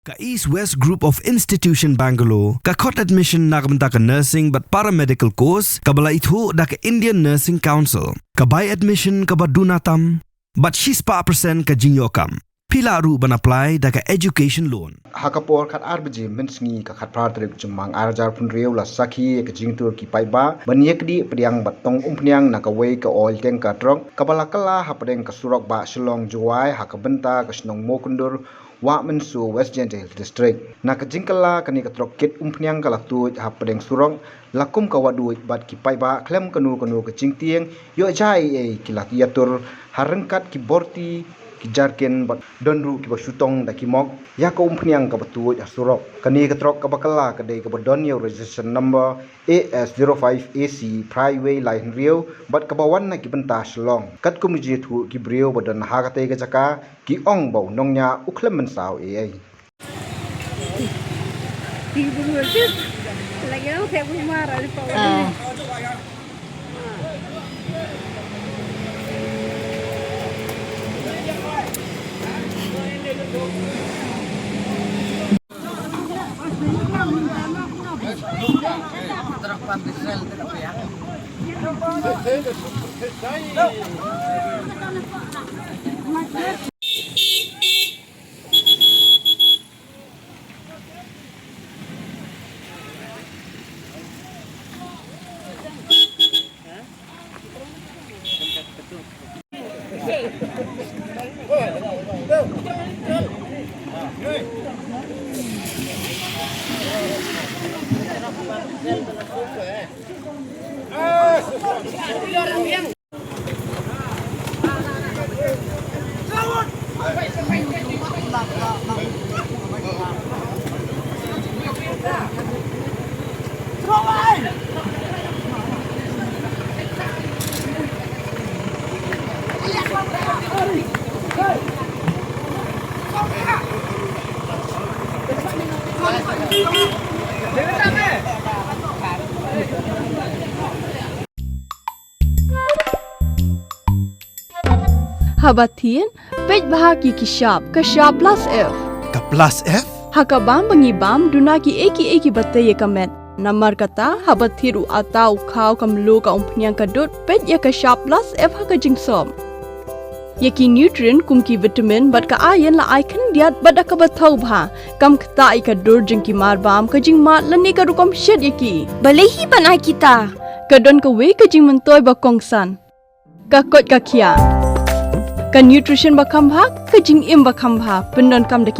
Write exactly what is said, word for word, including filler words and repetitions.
Ka East West Group of Institution Bangalore ka khot admission na ka bynta ka nursing bad paramedical course kaba la ithuh da ka Indian Nursing Council. Ka bai admission kaba duna tam bad shispah percent ka jingïoh kam. Phi lah ruh ban apply da ka education loan. Ha ka por khat ar baje mynsngi ka khatphra tarik Jymmang ar hajar phew hynriew la sakhi ïa ka jingtur ki paidbah ban ïakdie pdiang bad tong umphniang na kawei ka oil tanker truck kaba la kylla hapdeng ka surok bah Shillong Jowai ha ka bynta ka shnong Mawkyndur, Wah Mynso, West Jaintia Hills District. Na ka jingkylla kane ka truck kit umphniang ka la tuid hapdeng surok, la kum ka wad duid bad ki paidbah khlem kano kano ka jingtieng ïoh jia ei ei ki la ïatur ha ryngkat ki borti, ki jarkin bad don ruh kiba shu tong da ki mok ïa ka umphniang kaba tuid ha surok. Kane ka truck kaba kylla ka dei kaba don ïa u registration number A S zero five A C phra wei lai hynriew bad kaba wan na ki bynta Shillong. Katkum ka jingïathuh ki briew ba don ha katei ka jaka, ki ong ba u nongñiah u khlem mynsaw ei ei. Haba thied, peit bha ïa ki shap, ka shap plus F. Ka plus F? Ha ka bam ba ngi bam, duna kiei kiei kiba tei ïa ka met. Namar kata, haba thied u atta, u khaw, ka mluh, ka umphniang, ka dud, peit ïa ka shap plus F ha ka jingsop. Ïa ki nutrient kum ki vitamin bad ka iron la ai khyndiat bad da kaba thaw bha. Kam ktah ïa ka dur jong ki marbam, ka jingmad lane ka rukom shet ïa ki. Balei hi ban ai kita? Ka don kawei ka jingmyntoi ba kongsan. Ka koit ka khiah. Ka nutrition ba kham bha, ka jingim ba kham bha, pyndonkam da ki